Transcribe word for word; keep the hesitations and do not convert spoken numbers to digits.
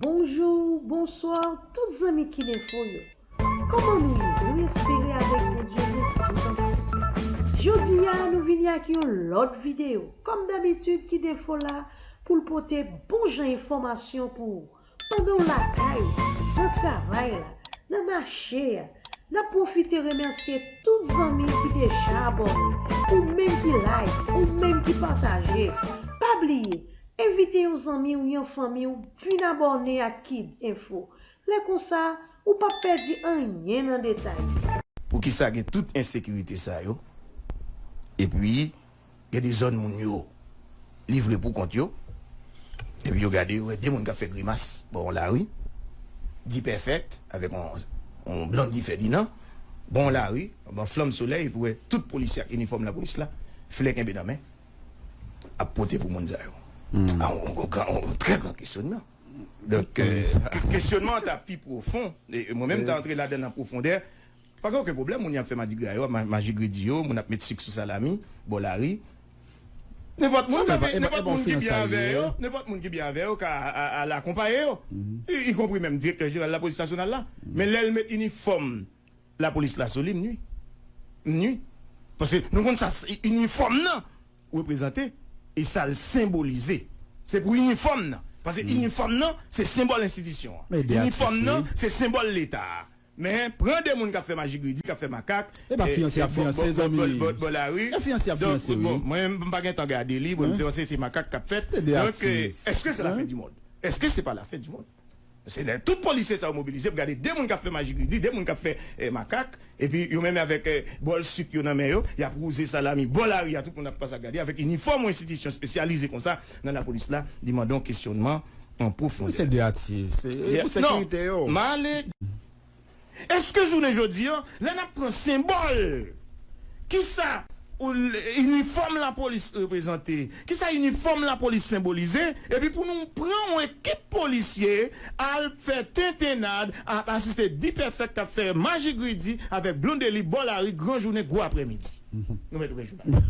Bonjou, bonswa, tout zanmi Kid Enfo yo. Kòman nou ye? Nou espere avèk Bondye nou tout an fòm. Jodi a, nou vini ak yon lòt videyo. Kòm dabitid, Kid Enfo la pou l pote bon jan enfòmasyon pou ou. Pandan w lakay ou, nan travay la, nan mache a, n ap pwofite remèsye tout zanmi ki deja abòne, ou menm ki like, ou menm ki pataje. Pa bliye, envite yon zanmi w, yon fanmi w vin abòne ak Kid Enfo. Lè konsa, ou p ap pèdi anyen nan detay. Poukisa gen tout ensekirite sa yo? Epi, gen de zòn moun yo livre pou kont yo. Epi yo gade, yo wè de moun k ap fè grimas bò yon lari. D-Perfect avèk yon, yon Blondy Ferdinand bò yon lari, anba flanm solèy, epi w wè tout polisye ak inifòm lapolis la, flè kenbe nan men, ap pote pou moun sa yo. A, yon, yon, yon, yon trè gran kesyonman. Donk, euh, ke- kesyonman an ta pi pwofon. E mwen menm, m ta antre ladan l an pwofondè. Pa gen okenn pwoblèm, moun y ap fè madigra yo, ma- majigredi yo, moun ap met sik sou salami, bò lari. Nenpòt moun, nenpòt moun ki byen avè yo, nenpòt moun ki byen avè yo ka a- a- al akonpaye yo. I- Ikonpri menm direktè jeneral lapolis nasyonal la. Men lè l met inifòm lapolis la sou li, m nwi. M nwi. Paske nou konn sa s- inifòm nan reprezante e sa l senbolize. Se pou inifòm nan. Paske inifòm nan, se senbòl enstitisyon an. Inifòm nan, se senbòl Leta a. Men, pran de moun k ap fè majigredi, k ap fè makak, E pa fiyanse y ap fiyanse, zanmi. Bò lari. E fiyanse y ap fiyanse, wi. Bon, mwen, m pa gentan gade li, bon, m panse se makak k ap fèt. Donk, èske se lafen di mond? Èske se pa lafen di mond? Se lè tout polisye sa yo mobilize pou gade de moun k ap fè majigredi, de moun k ap fè eh, makak, epi yo menm avèk eh, bòl sik yo nan men yo, y ap wouze salami bò lari a, tout moun ap pase ap gade, avèk inifòm yon enstitisyon espesyalize konsa nan lapolis la, li mande yon kesyonman an pwofondè. Se de atye, se pou sekirite yo. M ale. Èske jounen jodi a, lè n ap pran senbòl, kisa inifòm lapolis reprezante, kisa inifòm lapolis senbolize, epi pou nou pran yon ekip polisye al fè tentennad, ap asiste D-Perfect k ap fè majigredi avèk Blondedy bò lari gran jounen gwo aprèmidi. Nou mèt ouvè jounal.